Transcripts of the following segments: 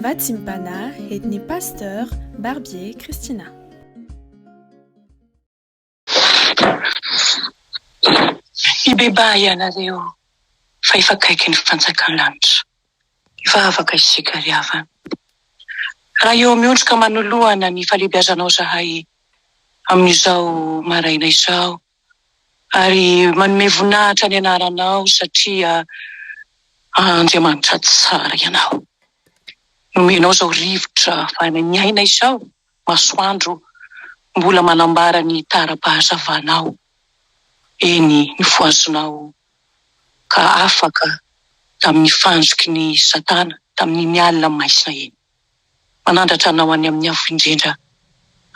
Vatsim-panahy entin'ny Pasteur Barbier Christina. Mibebaha ianareo fa efa akaiky ny fanjakan'ny lanitra. Hivavaka isika ry havana. Raha eo miondrika manoloana ny fahalehibiazanao zahay amin'izao maraina izao ary manome voninahitra ny anaranao satria Andriamanitra tsara ianao. Nomenao izao rivotra ahafahana miaina izao, masoandro mbola manambara ny tara-pahazavanao, eny nofohazinao ka afaka tamin'ny fandriky ny satana tamin'iny alina maizina iny. Manandratra anao any amin'ny Avo Indrindra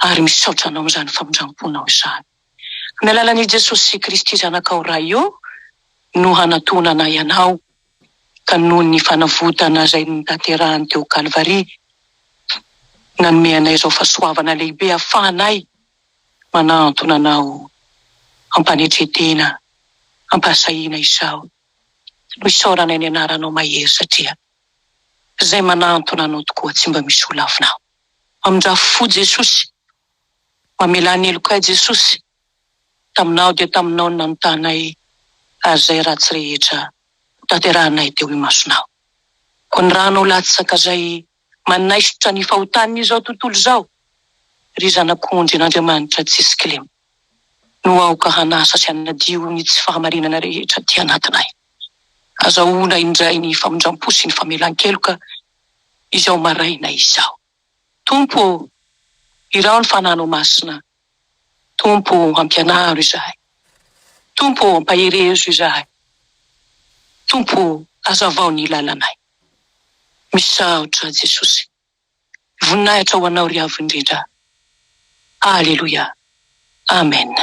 ary misaotra anao amin'izany famindram-ponao izany. Amin'ny alalan'i Jesosy Kristy Zanakao Ray ô no hanatonanay Anao ka noho ny fanavotana izay notanterahany teo Kalvary nanome anay izao fahasoavana lehibe ahafahanay manantona Anao am-panetren-tena, am-pahasahiana izao no isaoranay ny anaranao mahery satria izay manantona Anao tokoa tsy mba misy ho lavinao. Mamindrà fo Jesosy, mamelà ny helokay Jesosy, taminao dia taminao no nanotanay ary izay ratsy rehetra notanterahanay teo imasonao. Koa ny ranao latsaka izay manaisotra ny fahotan'izao tontolo izao, ry Zanak'ondrin'Andriamanitra tsisy kilema, no aoka hanasa sy hanadio ny tsy fahamarinana rehetra aty anatinay. Azahoana indray ny famindram-po sy ny famelan-keloka izao maraina izao. Tompo ô, iraho ny Fananao Masina. Tompo ô, ampianaro izahay. Tompo ô, ampaherezo izahay. Tompo ô, azavao ny lalanay. Misaotra Jesosy. Voninahitra ho Anao ry Avo Indrindra. Aleloia. Amen.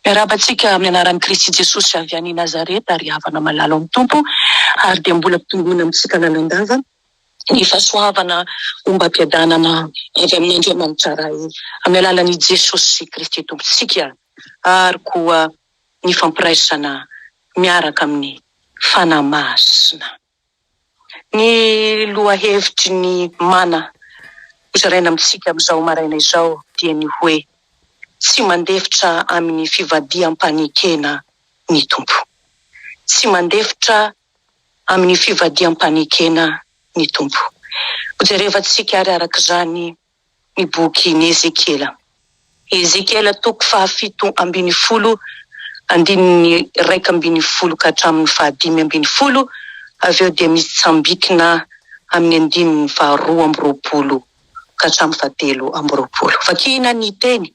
Miarahaba antsika amin'ny anaran'i Kristy Jesosy avy any Nazareta ry havana malala ao amin'ny Tompo ary dia mbola mpitongona amintsika lalandava ny fahasoavana ombam-piadanana avy amin'Andriamanitra Ray amin'ny alalan'i Jesosy Kristy Tompontsika ary koa ny fampiraisana miaraka amin'ny Fanahy Masina. Ny lohahevitry ny mana hozaraina amintsika amin'izao maraina izao dia ny hoe Tsy mandefitra amin'ny fivadiham-panekena ny Tompo. Tsy mandefitra amin'ny fivadiham-panekena ny Tompo. Hojerevantsika ary araka izany ny bokin'i Ezekiela. Ezekiela toko fahafito ambinifolo, andininy 11 ka hatramin'ny fahadimy ambinifolo, avy eo dia mitsambikina amin'ny andininy faharoa amby roapolo ka hatramin'ny fahatelo amby roapolo. Vakina ny teny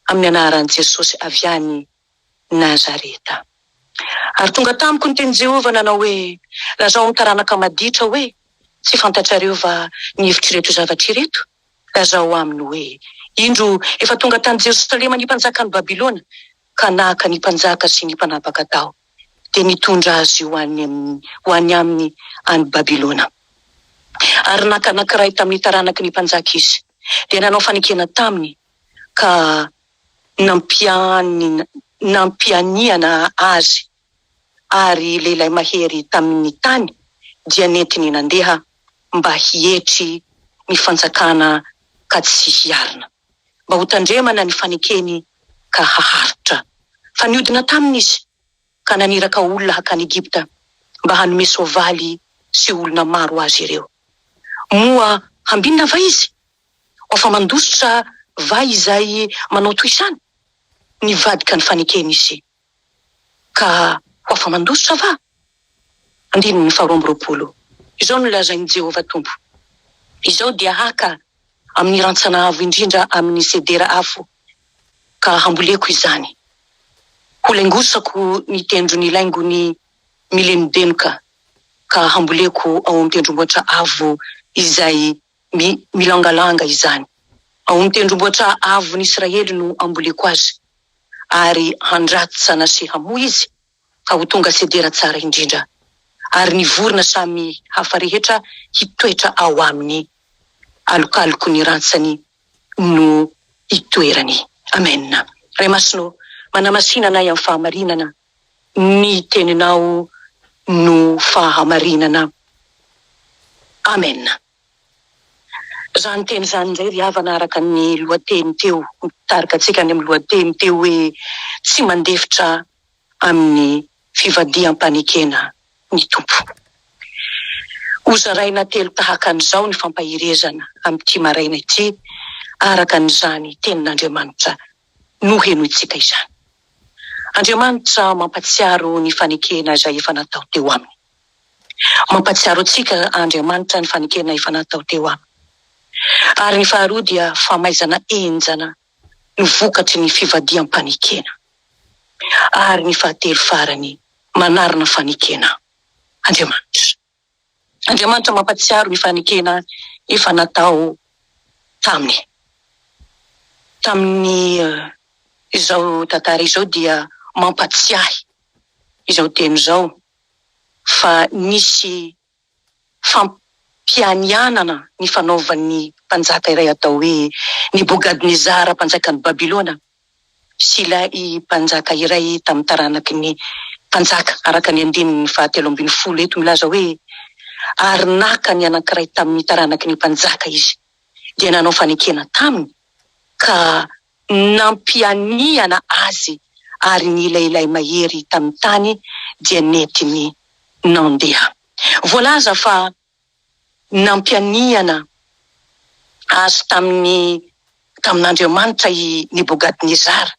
amin'ny anaran'i Jesosy avy any Nazareta. Ary tonga tamiko ny tenin'i Jehovah nanao hoe, Lazao amin'ny taranaka maditra hoe, 'Tsy fantatrareo va ny hevitr'ireto zavatra ireto? Lazao aminy hoe, 'Indro, efa tonga tany Jerosalema ny mpanjakan'i Babylona, ka naka ny mpanjaka sy ny mpanapaka tao, dia nitondra azy ho any ho any aminy any Babylona. Ary naka anankiray tamin'ny taranaky ny mpanjaka izy, dia nanao fanekena taminy, ka nampianiana azy, ary lehilahy mahery tamin' ny tany dia nentiny nandeha mba hietry ny fanjakana ka tsy hiarina, mba hotandremana ny fanekeny ka haharitra. Fa niodina taminy izy ka naniraka olona hakany Egypta mba hanome soavaly sy olona maro azy ireo. Moa hambinina va izy? Ho afa-mandositra va izay manao toy izany? Nivadika ny fanekeny izy, ka ho afa-mandositra va? Andininy faharoa amby roapolo. Izao no lazain'i Jehovah Tompo, Izao dia haka amin'ny rantsana avo indrindra amin'ny sedera afo, ka hamboleko izany. Holaingosako ny tendron'ny laingony milenodenoka, ka hamboleko ao amin'ny tendrombohitra avo izay milangalanga izany. Ao amin'ny tendrombohitra avon'i Israely no amboleko azy, ary handratsana sy hamoa izy, ka ho tonga sedera tsara indrindra, ary ny vorona samy hafa rehetra hitoetra ao aminy, alokaloky ny rantsany no itoerany. Amena. Ray Masina ô, manamasina anay amin'ny fahamarinana, ny teninao no fahamarinana. Amena. Izany teny izany indray ry havana araka ny lohateny teo, mitarika antsika any amin'ny lohateny teo hoe tsy mandefitra amin'ny fivadiham-panekena ny Tompo. Hozaraina telo tahaka an'izao ny fampaherezana amin'ity maraina ity araka an'izany tenin'Andriamanitra nohenointsika izany. Andriamanitra mampatsiaro ny fanekena izay efa natao teo aminy. Mampatsiaro antsika Andriamanitra ny fanekena efa natao teo aminy. Ary ny faharoa dia famaizana henjana no vokatry ny fivadiham-panekena. Ary ny fahatelo farany, manarina fanekena Andriamanitra. Andriamanitra mampatsiaro ny fanekena efa natao taminy. Tamin'ny izao tantara izao dia mampatsiahy izao teny izao fa nisy fampianianana nifanaovan'ny mpanjaka iray atao hoe Nebokadnezara mpanjakan'i Babylona sy ilay mpanjaka iray tamin'ny taranaky ny mpanjaka, araka ny andininy fahatelo ambin'ny folo eto milaza hoe, Ary naka ny anankiray tamin'ny taranaky ny mpanjaka izy, dia nanao fanekena taminy, ka nampianiana azy, ary ny lehilahy mahery tamin'ny tany dia nentiny nandeha. Voalaza fa nampianiana azy tamin'ny tamin'Andriamanitra i Nebokadnezara,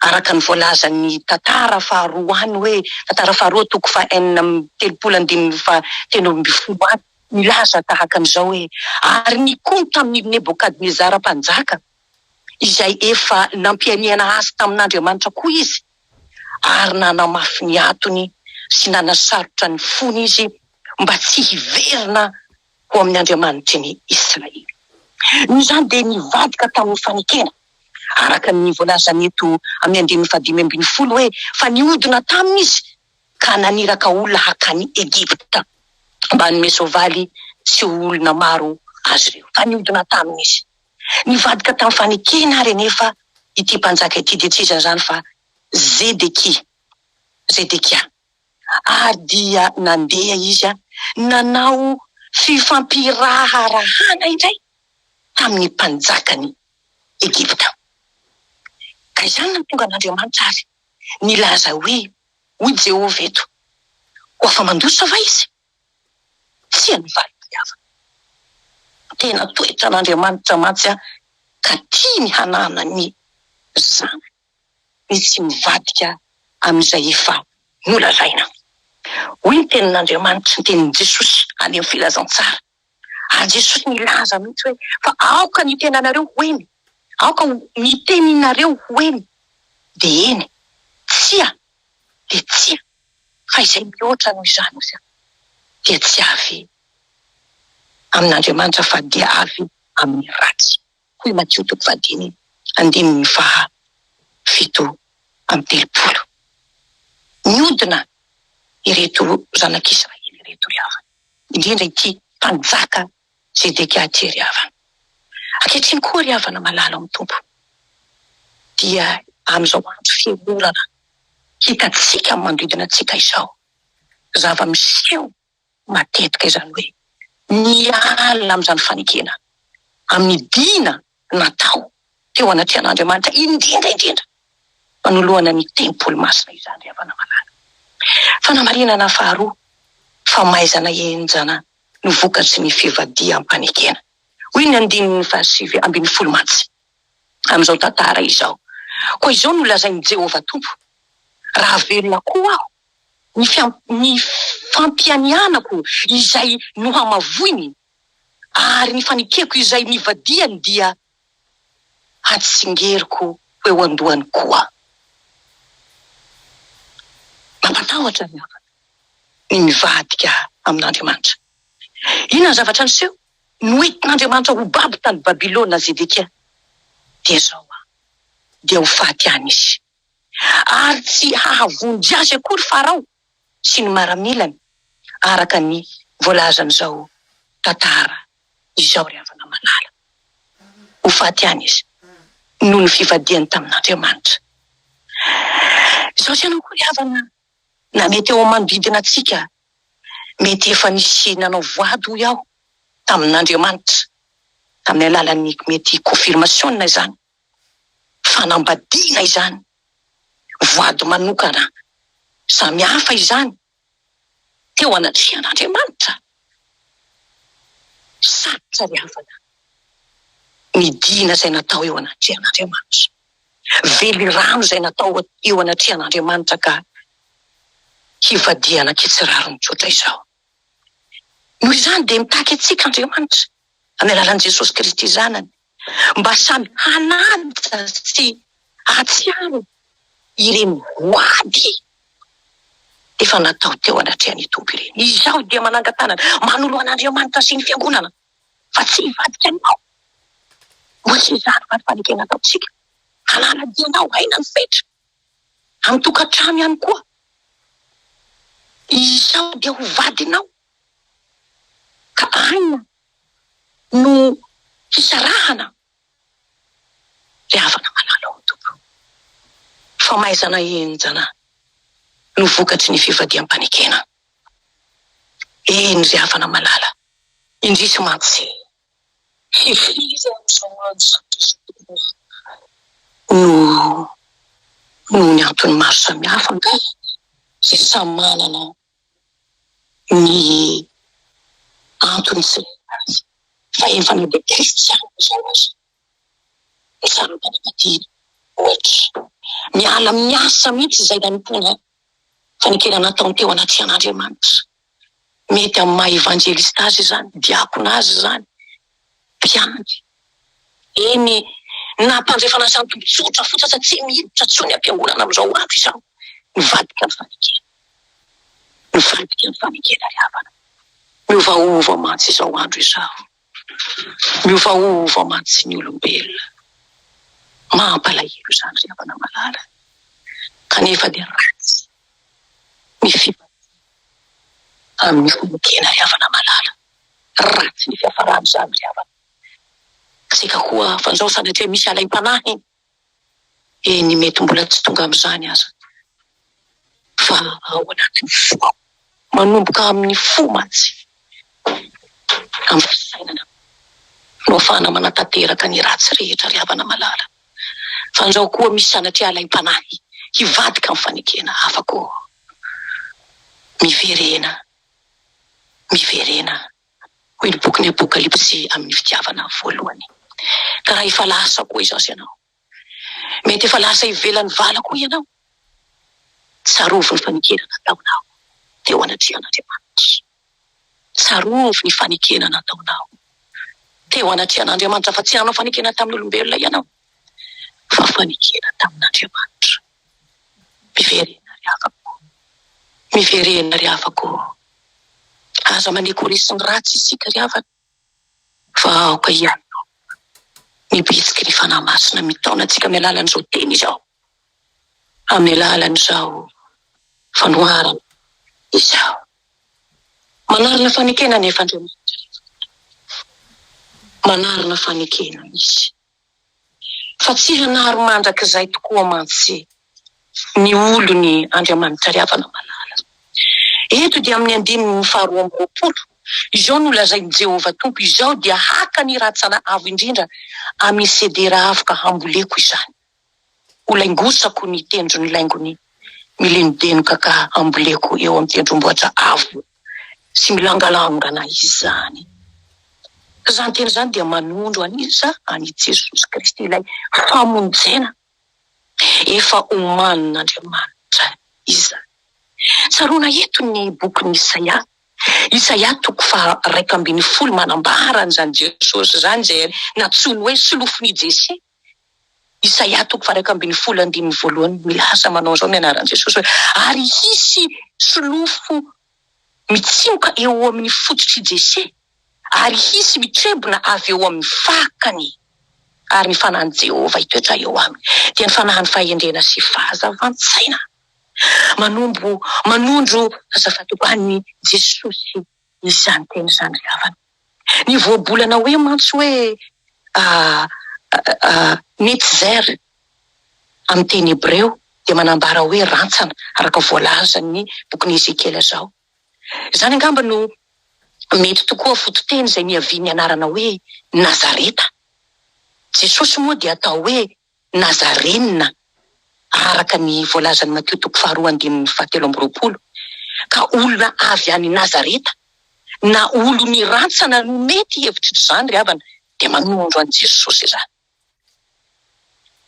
araka ny voalazan'ny Tantara faharoa any hoe, Tantara faharoa toko faha-36 andininy faha-13 any, milaza tahaka an'izao hoe, Ary nikomy tamin'i Nebokadnezara mpanjaka, izay efa nampianiana azy tamin'Andriamanitra koa izy, ary nanamafy ny hatony sy nanasarotra ny fony izy mba tsy hiverina ho amin'ny Andriamanitry ny Israely. Noho izany dia nivadika tamin'ny fanekena, araka ny voalazany eto amin'ny andininy fahadimy ambin'ny folo hoe, Fa nihodina taminy izy ka naniraka olona hakany Egypta mba hanome soavaly sy olona maro azy ireo. Fa nihodina taminy izy. Nivadika tamin'ny fanekena ary anefa ity mpanjaka ity dia tsy iza izany fa Zedekia, Zedekia. Ary dia nandeha izy nanao fifampiraharahana indray tamin'ny mpanjakan'i Egypta. Ka izany no nahatonga an'Andriamanitra ary nilaza hoe, Hoy Jehovah eto, Ho afa-mandositra va izy? Tsia ny valim-pitiavana. Tena toetran'Andriamanitra mantsy ka tiany hanana ny zanany ny tsy mivadika amin'izay efa nolazaina. Hoy ny tenin'Andriamanitra, ny tenin'i Jesosy any amin'ny filazantsara. Ary Jesosy nilaza mihitsy hoe, fa aoka ny tenanareo ho eny, aoka ny teninareo ho eny, dia eny, tsia dia tsia, fa izay mihoatra noho izany osa dia tsy avy amin'Andriamanitra fa dia avy amin'ny ratsy, hoy Matio toko fahadimy andininy faha 37. Niodina ireto zanak'Israely ireto ry havana, indrindra ity mpanjaka Zedekia ity ry havana. Ankehitriny koa ry havana malala ao amin'ny Tompo dia amin'izao andro fihemorana hitantsika amin'ny manodidina antsika izao, zava-miseho matetika izany hoe miala amin'izany fanekena amin'ny dina natao teo anatrehan'Andriamanitra, indrindra indrindra manoloana ny tempoly masina izany ry havana malala. Fanamarinana faharoa, famaizana henjana no vokatry ny fivadiham-panekena. Hoy ny andininy faha-19 mantsy amin'izao tantara izao, Koa izao no lazain'i Jehovah Tompo, Raha velona koa aho, ny ny fampianianako izay nohamavoiny ary ny fanekeko izay nivadihany dia hatsingeriko ho eo an-dohany koa. Mampatahotra ny havana ny mivadika amin'Andriamanitra. Inona ny zavatra niseho? Noentin'Andriamanitra ho babo tany Babylona Zedekia, dia izao dia ho faty any izy. Ary tsy hahavonjy azy akory Farao sy ny maramilany, araka ny voalazan'izao tantara izao ry havana malala. Ho faty any izy noho ny fivadihany tamin'Andriamanitra. Izao sy ianao koa ry havana, na mety eo amin'ny manodidina antsika, mety efa nisy nanao voady hoy aho tamin'Andriamanitra. Tamin'ny alalan'ny mety confirmation izany, fanambadiana izany, voady manokana samy hafa izany teo anatrehan'Andriamanitra. Sarotra ry havana ny dina izay natao eo anatrehan'Andriamanitra. Velirano izay natao eo anatrehan'Andriamanitra ka hivadihana an-kitsirarony tsotra izao. Noho izany dia mitaky antsika Andriamanitra, amin'ny alalan'i Jesosy Kristy Zanany, mba samy hanaja sy hahatsiaro ireny voady efa natao teo anatrehan'ny Tompo ireny. Izaho dia manangan-tanana manoloana an'Andriamanitra sy ny Fiangonana fa tsy hivadika aminao. Moa tsy izany va ny fanekena ataontsika? Hanara-dia anao aina ny fetra. Amin'ny tokantrano ihany koa. Izaho dia ho vadinao, ka aina no hisarahana. Ry havana malala ao amin'ny Tompo, famaizana henjana no vokatry ny fivadiham-panekena. Eny ry havana malala, indrisy mantsy. Firy amin'izao andro sarotra izao tokoa no noho ny antony maro samihafa angaha izay samy manana ny antony tsirairay avy fa efa na dia kristiana izao aza no saro-panambadiana ohatra miala amin'ny asa mihitsy izay nanompoana fanekena nataony teo anatrehan'Andriamanitra. Mety amin'ny maha evanjelista azy izany, diakona azy izany, mpiandry. Eny, na mpandray fanasan'ny Tompo tsotra fotsiny aza tsy miditra intsony am-piangonana amin'izao andro izao. Nivadika ny fanekena. Nivadika ny fanekena ry havana. Miovaova mantsy izao andro izao. Miovaova mantsy ny olombelona. Mampalahelo izany ry havana malala. Kanefa dia ratsy ny fivadihana amin'ny fanekena ry havana malala. Ratsy ny fiafaran'izany ry havana. Isika koa fandrao sanatria misy alaim-panahy. Eny mety mbola tsy tonga amin'izany aza fa ao anatin'ny fo ao. Manomboka amin'ny fo mantsy, amin'ny fisainana no ahafahana manatanteraka ny ratsy rehetra ry havana malala. Fa ndrao koa misy sanatria alaim-panahy hivadika amin'ny fanekena hafa koa. Miverena, miverena. Hoy ny bokin'ny Apokalypsy amin'ny fitiavana voalohany. Ka raha efa lasa koa izao ianao, mety efa lasa ivelan'ny vala koa ianao, tsarovy ny fanekena nataonao teo anatrehan'Andriamanitra. Tsarovy ny fanekena nataonao teo anatrehan'Andriamanitra fa tsy nanao fanekena tamin'olombelona ianao fa fanekena tamin'Andriamanitra. Miverena ry havako. Miverena ry havako. Aza manaiky ho resin'ny ratsy isika ry havana fa aoka hihaino ny bitsiky ny Fanahy Masina mitaona antsika amin'ny alalan'izao teny izao, amin'ny alalan'izao fanoharana izao. Manarina fanekena anefa Andriamanitra. Manarina fanekena Izy. Fa tsy hanary mandrakizay tokoa mantsy ny olony Andriamanitra ry havana malala. Eto dia amin'ny andininy faharoa amby 20, izao no lazain'i Jehovah Tompo, Izaho dia haka ny rantsana avo indrindra amin'ny sedera avo ka hamboleko izany. Holaingosako ny tendron'ny laingony milenodenoka ka hamboleko eo amin'ny tendrombohitra avo sy milangalangana izany. Izany teny izany dia manondro an'iza? An'i Jesosy Kristy, ilay famonjena efa omanin'Andriamanitra izany. Tsaroana eto ny bokin'i Isaia, Isaia toko faha 11 manambara an'izany Jesosy izany, izay nantsoiny hoe solofon'i Jese. Isaia toko faha 11 andininy voalohany milaza manao izao ny anaran'i Jesosy hoe, Ary hisy solofo mitsimoka eo amin'ny fototr'i Jese, ary hisy mitrebona avy eo amin'ny fakany, ary ny fanahin'i Jehovah hitoetra eo aminy, dia ny fanahin'ny fahendrena sy fahazavan-tsaina. Manombo, manondro azafady ho an'i Jesosy izany teny izany ry havana. Ny voabolana hoe mantsy hoe netzer amin'ny teny hebreo dia manambara hoe rantsana, araka voalazan'ny bokin'i Ezekiela izao. Izany angamba no Mety tokoa fototeny izay niavian'ny anarana hoe Nazareta. Jesosy moa dia atao hoe Nazarenina araka ny voalazan'i Matio toko faharoa andininy fahatelo amby 20, ka olona avy any Nazareta na olon'ny rantsana no mety hevitr'izany ry havana, dia manondro an'i Jesosy izany.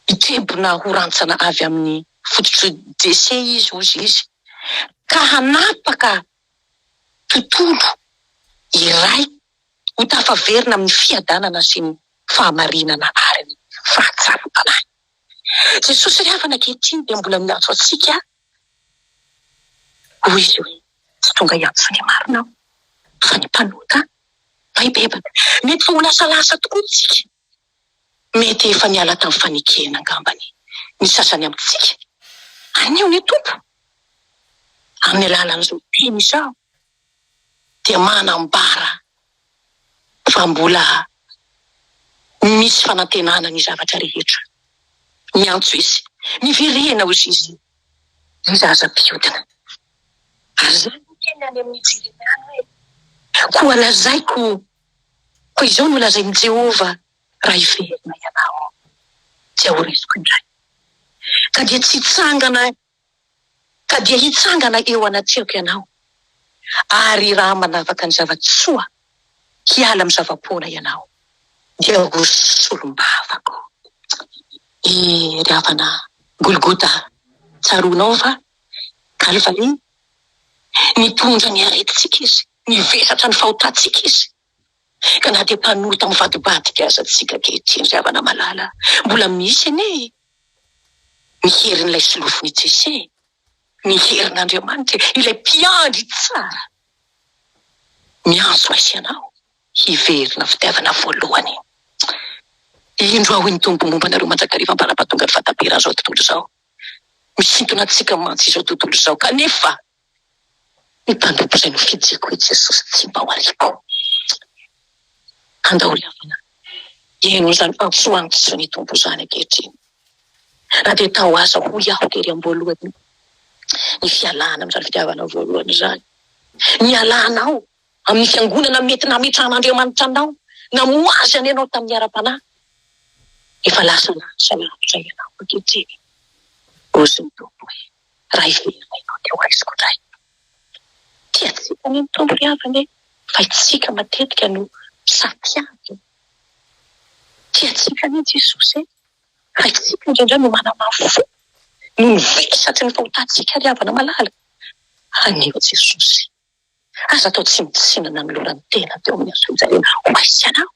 Hitrebona ho rantsana avy amin'ny fototr'i Jese izy, hoy izy, ka hanapaka tontolo iray ho tafaverina amin'ny fiadanana sy ny fahamarinana ary ny fahatsaram-panahy. Jesosy ry havana ankehitriny dia mbola miantso antsika, hoy izy hoe, Tsy tonga hiantso ny marina aho, fa ny mpanota mba hibebaka. Mety fa ho lasalasa tokoa isika. Mety efa niala tamin'ny fanekena angambany ny sasany amintsika. Anio ny Tompo, amin'ny alalan'izao teny izao, dia manambara fa mbola misy fanantenana ny zavatra rehetra. Miantso Izy, miverena hoy Izy, ry zaza mpiodina. Ary izany no teniny any amin'i Jeremia any hoe, Koa lazaiko, koa izao no lazain'i Jehovah, Raha hiverina ianao, dia horaisiko indray, ka dia tsy hitsangana ka dia hitsangana eo anatrehako ianao, ary raha manavaka ny zava-tsoa hiala amin'ny zava-poana ianao, dia ho solombavako. E, ry havana, Golgota, tsaroanao va? Kalvary, nitondra ny aretintsika Izy, nivesatra ny fahotantsika Izy. Ka na dia mpanota mivadibadika aza tsika ankehitriny, ry havana malala, mbola misy anie ny herin'ilay solofon'i Jese, ny herin'Andriamanitra, ilay mpiandry tsara. Miantso ahy sy ianao hiverina fitiavana voalohany. Indro aho, hoy ny Tompo, momba anareo mandrakariva ambara-pahatonga ny fahataperan'izao tontolo izao. Misintona antsika mantsy izao tontolo izao, kanefa ny mpanompo izay nofidiko i Jesosy tsy mba ho ariako. Andao ry havana, heno izany antsoantso ny Tompo izany ankehitriny. Na dia tao aza hoy aho tery am-boalohany ny fialana amin'izany fitiavana voalohany izany, ny hialanao amin'ny fiangonana mety nametrahan'Andriamanitra anao, namoha azy anie ianao tamin'ny ara-panahy. Efa lasa lavitra lavitra ianao ankehitriny. Hozy ny Tompo hoe, raha hiverina ianao dia ho raisiko indray. Tia antsika anie ny Tompo ry havana e, fa isika matetika no saro-piaro. Tia antsika anie Jesosy e, fa isika indraindray no manamafy fo noho ny vesatry ny fahotantsika ry havana malala. Anio Jesosy. Aza atao tsinontsinona nanolorany tena teo amin'ny hazofijaliana ho ahy sy anao.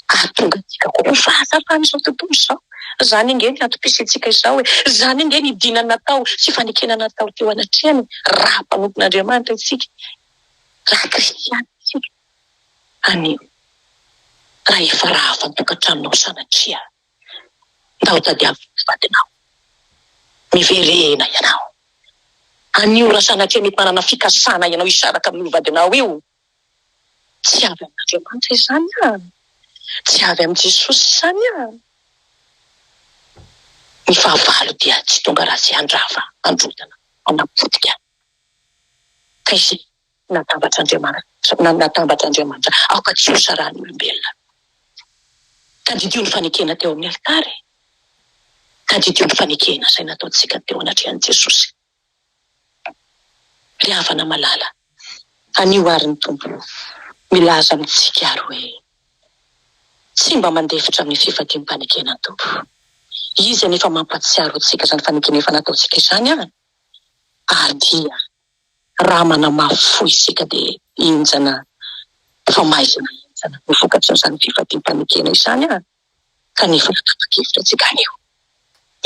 Hahatonga antsika koa ho fahazavan'izao tontolo izao. Izany ange ny antom-pisiantsika izao e! Izany ange ny dina natao sy fanekena natao teo anatrehany raha mpanompon'Andriamanitra isika, raha kristiana isika. Anio, raha efa rava ny tokantranonao sanatria, Ndao tadiavo ny vadinao. Miverena ianao. Anio raha sanatria mety manana fikasana ianao hisaraka amin'io vadinao io, tsy avy amin'Andriamanitra izany an! Tsy avy amin'i Jesosy izany an! Ny fahavalo dia tsy tonga raha tsy handrava, handrodana, hanapotika. Ka izay Natambatr'Andriamanitra, natambatr'Andriamanitra, aoka tsy ho sarahan'ny olombelona. Tadidio ny fanekena teo amin'ny alitara e! Tadidio ny fanekena izay nataontsika teo anatrehan'i Jesosy. Ry havana malala, anio àry ny Tompo milaza amintsika àry hoe, Tsy mba mandefitra amin'ny fifadiam-panekena ny Tompo. Izy anefa mampahatsiaro antsika izany fanekena efa nataontsika izany an! Ary dia Raha manamafy fo isika dia henjana fa maizina henjana no vokatrin'izany fifadiam-panekena izany an! Kanefa tapa-kevitra antsika anio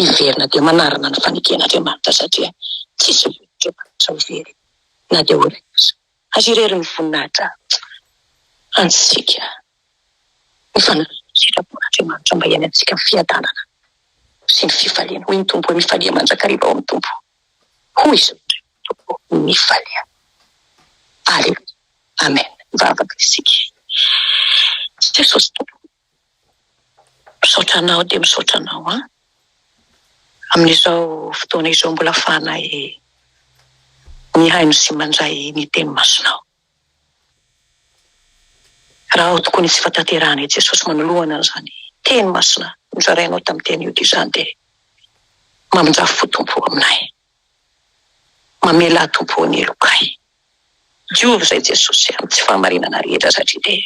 hiverina dia manarina ny faneken'Andriamanitra satria tsisy vonin'Andriamanitra ho very na dia ho iray aza. Azy irery ny voninahitra antsika ny fanarahana ny sitrapon'Andriamanitra mba hiainantsika ny fiadanana sy ny fifaliana. Hoy ny Tompo hoe mifalia mandrakariva ao amin'ny Tompo. Hoy izy Tompo mifalia. Aleloia. Amen. Mivavaka isika. Jesosy Tompo. Misaotra anao dia misaotra anao an. Amin'izao fotoana izao mbola afahanay mihaino sy mandray ny teny masinao. Raha ao tokoa ny tsy fahatanterahana i Jesosy manoloana an'izany teny masina nozarainao tamin'ny teny io dia izany dia mamindrà fo Tompo o aminay. Mamelà Tompo o ny helokay. Diovy izay Jesosy amin'ny tsy fahamarinana rehetra satria dia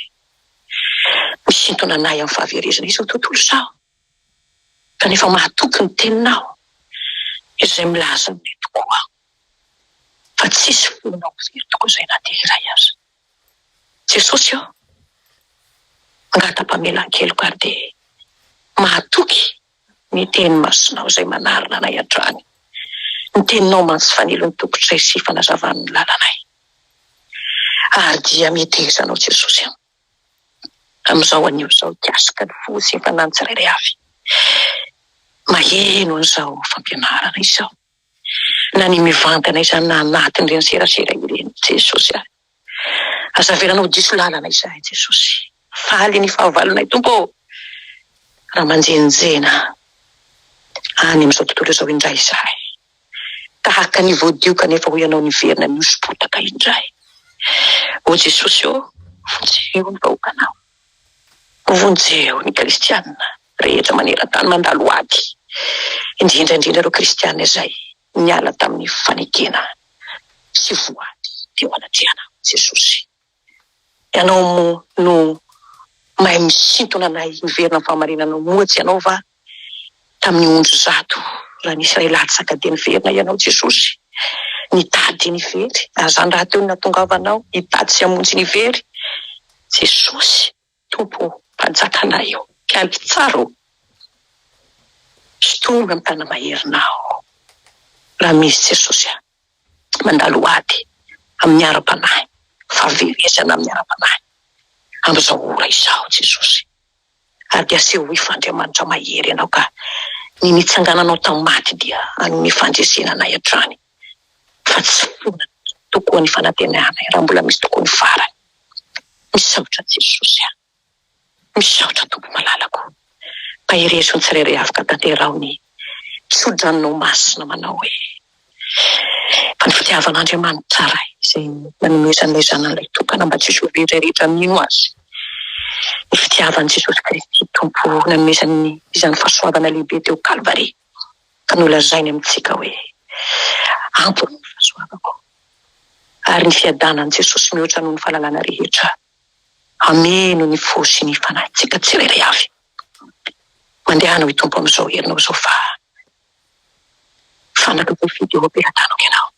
misintona anay amin'ny fahaverezana izao tontolo izao. Kanefa mahatoky ny teninao izay milaza aminay tokoa fa tsisy fonao very tokoa izay na dia iray aza. Jesosy ô, mangata-pamelan-keloka ary dia mahatoky ny teny masinao izay manarina anay hatrany. Ny teninao mantsy fanilon'ny tongotray sy fanazavan'ny lalanay. Ary dia meteza anao Jesosy amin'izao anio izao hikasika ny fo sy ny fanahin'ny tsirairay avy maheno an'izao fampianarana izao. Na ny mivantana izany na anatin'ireny serasera ireny Jesosy a. Aza avelanao ho diso lalana izahay Jesosy. Faly ny fahavalonay Tompo ô! Raha manjenjena any amin'izao tontolo izao indray izahay. Tahaka ny voadio kanefa hoy Ianao niverina nihoso-potaka indray. Ô Jesosy ô, vonjeo ny vahoakanao. Vonjeo ny kristiana rehetra maneran-tany mandalo ady. Indrindra indrindra ireo kristiana izay niala tamin'ny fanekena sy voady teo anatrehanao Jesosy. Ianao moa no mahay misintona anay miverina amin'ny fahamarinanao, moa tsy Ianao va tamin'ny ondry zato raha nisy iray latsaka dia niverina Ianao Jesosy nitady ny very, ary izany rahateo no nahatongavanao hitady sy hamonjy ny very Jesosy. Tompo ô, Mpanjakanay ô, Mpiandry tsara ô, Sintomy amin'ny tana-maherinao raha misy Jesosy a, mandalo ady amin'ny ara-panahy, fahaverezana amin'ny ara-panahy amin'izao ora izao Jesosy, ary dia asehoy fa Andriamanitra mahery Ianao ka ny nitsangananao tamin'ny maty dia hanome fandresena anay hatrany fa tsy foana tokoa ny fanantenanay raha mbola misy tokoa ny farany. Misaotra Jesosy a! Misaotra Tompo malalako. Mpaherezo ny tsirairay avy ka tanteraho ny tsodranonao masina manao hoe fa ny fitiavan'Andriamanitra Ray izay nanomezan'ilay Zanany Lahitokana mba tsy hisy ho very izay rehetra mino Azy. Ny fitiavan'i Jesosy Kristy Tompo nanomezany izany fahasoavana lehibe teo Kalvary ka nolazainy amintsika hoe ampy ny fahasoavako. ary ny fiadanan'i Jesosy mihoatra noho ny fahalalana rehetra hameno ny fo sy ny fanahintsika tsirairay avy. Mandehana hoy Tompo amin'izao herinao izao fa fanaka voafidy eo am-pelatanako ianao.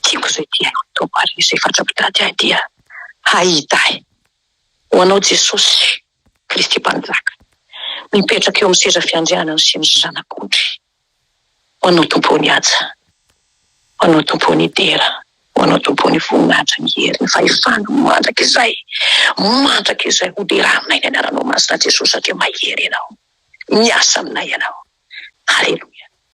Tiako izay tia ahy hoy Tompo ary izay fatra-pitady ahy dia hahita ahy. Ho anao Jesosy Kristy Mpanjaka mipetraka eo amin'ny seza fiandrianany sy ny Zanak'ondry. Ho Anao Tompo ô ny haja, ho Anao Tompo ô ny dera, ho Anao Tompo ô ny voninahitra, ny hery, ny fahefana mandrakizay, mandrakizay ho deranay ny anaranao masina Jesosy satria mahery Ianao, miasa aminay Ianao. Aleloia.